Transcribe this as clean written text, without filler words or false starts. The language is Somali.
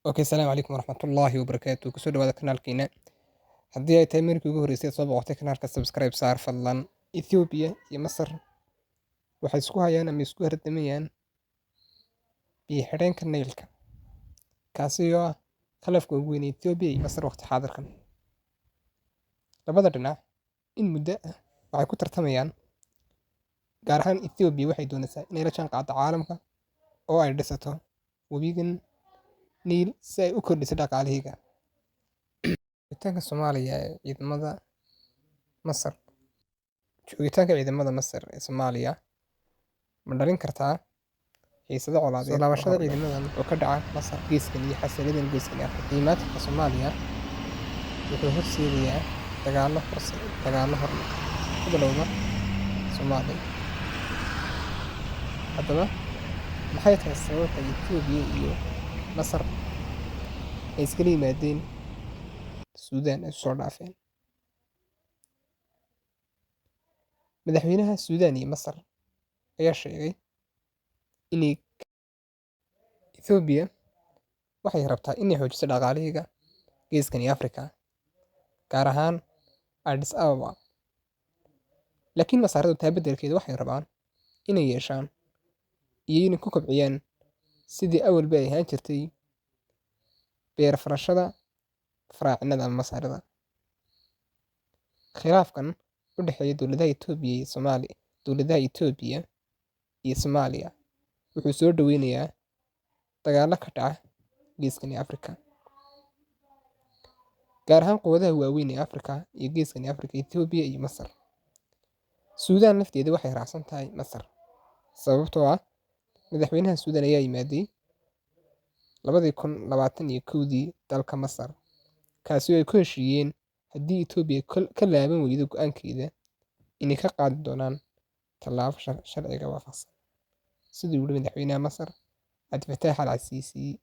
Okay, asalaamu calaykum waraxmatullaahi wabarakaatu. Kusoo dhawaada kanaalkeena. Haddii ay tahay markii ugu horreysay aad soo boqotay kanaalka, subscribe saar fadlan. Ethiopia iyo Masar waxay isku hayaan ama isku hardamayaan biyo xidheenka Naylka, kaasi oo ah khilaafka ugu weyn ee Ethiopia iyo Masar waqti xaadirkan. Labada dhinac in muddo ah waxay ku tartamayaan, gaar ahaan Ethiopia waxay doonaysaa inay la jaanqaado caalamka oo ay dhisato webigan Niil si ay u kordhiso dhaqaalahayga. Joogitaanka Soomaaliya ee ciidamada Masar. Joogitaanka ciidamada Masar ee Soomaaliya ma dhalin kartaa xiisado colaadeed? Soo laabashada ciidamadan oo ka dhaca Masar geeskan iyo xasiloonida geeskan Afrika. Imaanka Soomaaliya wuxuu horseedayaa dagaallo hor leh ku bilowda Soomaaliya. Haddaba, maxay tahay sababta Ethiopia iyo Masar ay iskala yimaadeen Suudaan ay soo dhaafeen? Madaxweynaha Suudaan iyo Masar ayaa sheegay inay Ethiopia waxay rabtaa inay xoojiso dhaqaalahayga geeskan iyo Afrika, gaar ahaan Addis Ababa. Laakiin Masaaradu taa beddelkeeda waxay rabaan inay yeeshaan iyo inay ku kobciyaan sidii awalba ay ahaan jirtay beer falashada faraacinada ama Masaarida. Khilaafkan u dhexeeya dowladaha Itoobiya iyo Soomaaliya, dowladaha Itoobiya iyo Soomaaliya wuxuu soo dhaweynayaa dagaallo ka dhaca geeskan iyo Afrika, gaar ahaan quwadaha waaweyn ee Afrika iyo geeskan iyo Afrika, Itoobiya iyo Masar. Suudaan lafteeda waxay raacsan tahay Masar, sababtoo ah madaxweynaha Suudaan ayaa yimaaday 2021dii dalka Masar, kaasi oo ay ku heshiiyeen haddii Itoobiya ka laaban weydo go'aankeeda inay ka qaadi doonaan tallaabo sharciga waafaqsan, siduu yidhi madaxweynaha Masar Cabdifataax Al-Siisi.